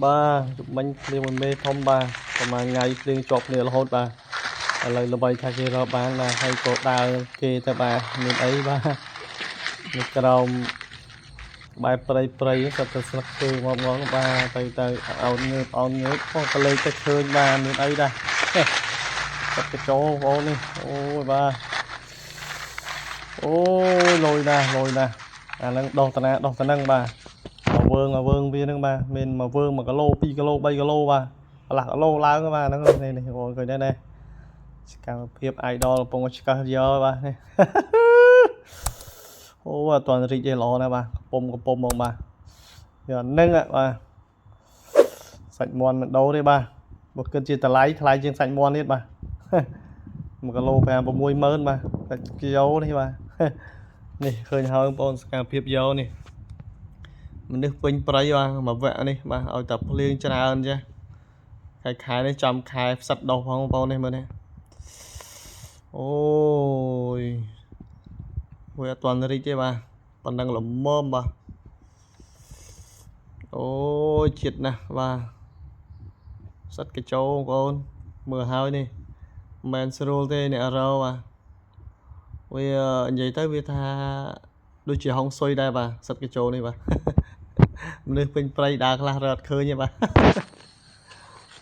បាទជុំមិញភ្លៀងមួយមេធំបាទប្រហែលថ្ងៃភ្លៀងជាប់គ្នារហូតបាទឥឡូវល្បីថាគេរកបានបាទហើយក៏ដើរគេទៅបាទមានអីបាទនៅក្រោមបែបព្រៃព្រៃសត្វតែស្លឹកឈើងំងងបាទទៅទៅអោនងើបអោនងើបផងក៏លេខទៅឃើញបាទមានអីដែរសត្វកញ្ចោបងប្អូននេះអូយបាទអូយលយណាស់លយណាស់អាហ្នឹងដោះតាណាដោះតាហ្នឹងបាទមកវើងមកវើងវាហ្នឹងបាទមានមកវើង1គីឡូ2គីឡូ3គីឡូបាទកន្លះគីឡូឡើងបាទហ្នឹងនេះនេះបងប្អូនឃើញដែរណាសកម្មភាព idol កំពុងឆ្កឹះយកបាទនេះ អូអត់ទាន់រីកទេល្អណាស់បាទកំពុំកំពុំហ្មងបាទយកហ្នឹងបាទសាច់មាន់មិនដូរទេបាទបើគិតជាតម្លៃថ្លៃជាងសាច់មាន់ទៀតបាទ 1គីឡូ5 6ម៉ឺនបាទសាច់គីឡូនេះបាទ នេះឃើញហើយបងប្អូនសកម្មភាពយកនេះមនុស្សពេញព្រៃបាទមួយវគ្គនេះបាទឲ្យតែភ្លៀងច្រើនចេះខែខែនេះចំខែផ្សិតដោះផងបងប្អូននេះមើលនេះអូយវាអត់ទាន់រីកទេបាទប៉ុណ្ណឹងល្មមបាទអូយជាតិណាស់បាទផ្សិតកញ្ចោបងប្អូនមើលហើយនេះមិនមែនស្រួលទេអ្នករកបាទវានិយាយទៅវាថាដូចជាហុងស៊ុយដែរបាទផ្សិតកញ្ចោនេះបាទ មនុស្សពេញព្រៃដើរខ្លះរត់ឃើញទេបាទ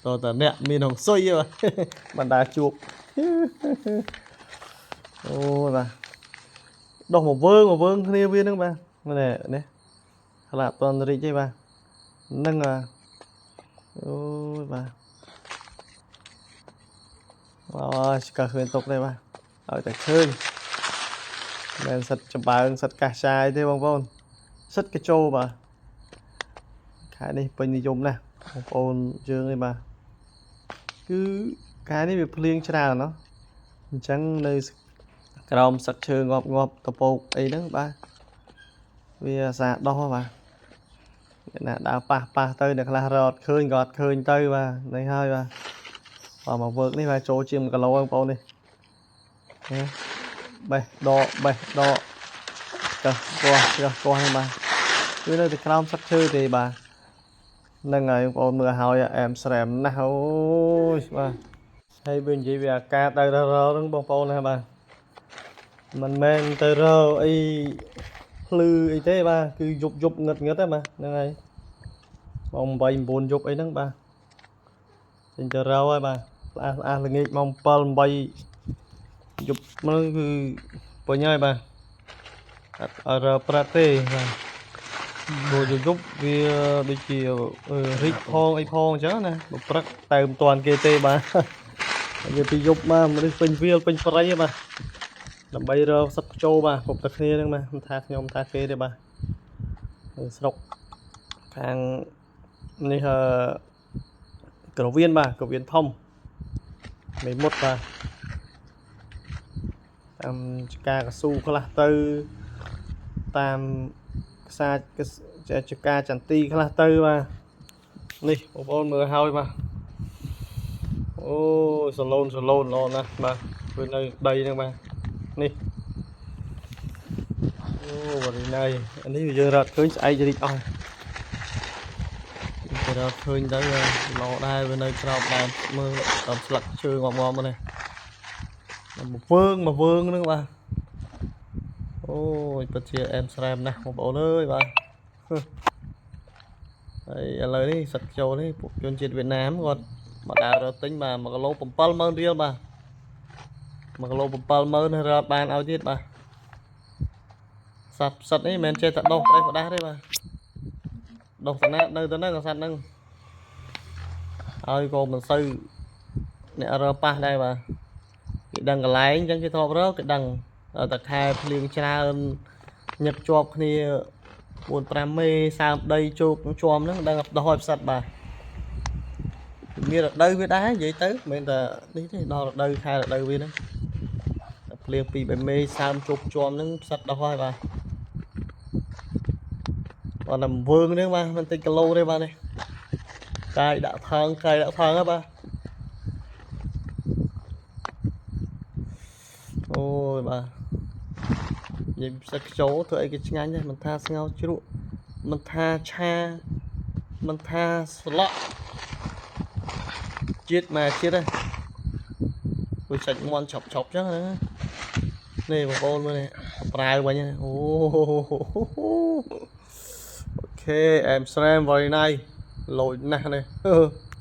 តើតើអ្នកមានហុងស៊ុយទេបាទ បណ្ដាជួប អូយបាទដោះមកវើងមកវើងគ្នាវាហ្នឹងបាទនេះនេះខ្លាចអត់ទាន់រីកទេបាទហ្នឹងបាទអូយបាទអូយឆ្កឹះគ្មានទុកទេបាទឲ្យតែឃើញមិនសិតចំបើងសិតកាសចាយទេបងប្អូនសិតកញ្ចោបាទខែនេះពេញនិយមណាស់បងប្អូនយើងនេះបាទគឺខែនេះវាភ្លៀងច្រើនណោះអញ្ចឹងនៅក្រោមស្លឹកឈើងាប់ងាប់តពោកអីហ្នឹងបាទវាអាសាដោះហ៎បាទអ្នកណាដើរប៉ះប៉ះទៅអ្នកខ្លះរត់ឃើញក៏អត់ឃើញទៅបាទនេះហើយបាទបាទមកវើកនេះបាទចូលជាង1គីឡូបងប្អូននេះណាបេះដកបេះដកឆ្កឹះកោះឆ្កឹះកោះហ្នឹងបាទគឺនៅតែក្រោមស្លឹកឈើទេបាទហ្នឹងហើយបងប្អូនមើលហើយអែមស្រែមណាស់អូយបាទហើយបើនិយាយវាអាការទៅររហ្នឹងបងប្អូនណាបាទមិនមែនទៅរកអីភ្លឺអីទេបាទគឺយប់យប់ងឹតងឹតហ្នឹងបាទហ្នឹងហើយម៉ោង8 9យប់អីហ្នឹងបាទចេញទៅរកហើយបាទស្អាតស្អាតល្ងាចម៉ោង7 8យប់ហ្នឹងគឺពេញហើយបាទអត់ឲ្យរកប្រាក់ទេបាទព្រោះយប់យប់វាដូចជារីកផងអីផងអញ្ចឹងណាបើព្រឹកតែមិនទាន់គេទេបាទនិយាយពីយប់មកមនុស្សពេញវាលពេញព្រៃហ៎បាទដើម្បីរកសត្វចូលបាទគ្រប់តែគ្នាហ្នឹងបាទមិនថាខ្ញុំមិនថាគេទេបាទនៅស្រុកខាងនេះអឺក្រវៀនបាទក្រវៀនធំមេមុតបាទតាមចការកស៊ូខ្លះទៅតាមខ្សាចការចន្ទីខ្លះទៅបាទនេះបងប្អូនមើលហើយបាទអូសឡូនសឡូនល្អណាស់បាទវានៅដីហ្នឹងបាទនេះអូបរិណៃអានេះវាយើងរត់ឃើញស្អែករីកអស់គេរត់ឃើញទៅល្អដែរវានៅក្រោមដើមមើលដើមស្លឹកឈើងំងំនេះមកវើងមកវើងហ្នឹងបាទអូយពិតជាអែមស្រែមណាស់បងប្អូនអើយបាទហើយឥឡូវនេះសឹកចូលនេះពួកជនជាតិវៀតណាមគាត់មកដើររកទិញបាទ1គីឡូ70000រៀលបាទ1គីឡូ70000រត់បានឲ្យទៀតបាទសត្វសត្វនេះមិនមែនចេះតែដោះផ្ដេសផ្ដាស់ទេបាទដោះតាណានៅទៅហ្នឹងសត្វហ្នឹងហើយក៏មិនសូវអ្នករកប៉ះដែរបាទគេដឹងកន្លែងអញ្ចឹងគេធ្លាប់រកគេដឹងតែខែភ្លៀងច្រើនញឹកជាប់គ្នា4 5មេសើមដីជោគជាំហ្នឹងដឹងដោះឲ្យផ្សិតបាទមានរដូវវាដែរនិយាយទៅមិនមែនតែនេះទេដល់រដូវខែរដូវវាហ្នឹងតែភ្លៀង2 3មេសើមជោគជាំហ្នឹងផ្សិតដោះហើយបាទបាទតែវើងហ្នឹងបាទមិនតិចគីឡូទេបាទនេះកាយដាក់ថងកាយដាក់ថងហ៎បាទអូយបាទនិយាយផ្សិតខ្ជោធ្វើអីគេឆ្ងាញ់ដែរមិនថាស្ងោរជ្រក់មិនថាឆា មិនថាស្លក់ជាតិមកជាតិទេវាសាច់មាន់ឆប់ឆប់ចឹងណានេះបងប្អូនមើលនេះប្រាវវិញអូ OK អែមស្រែម very nice លយណាស់នេះ។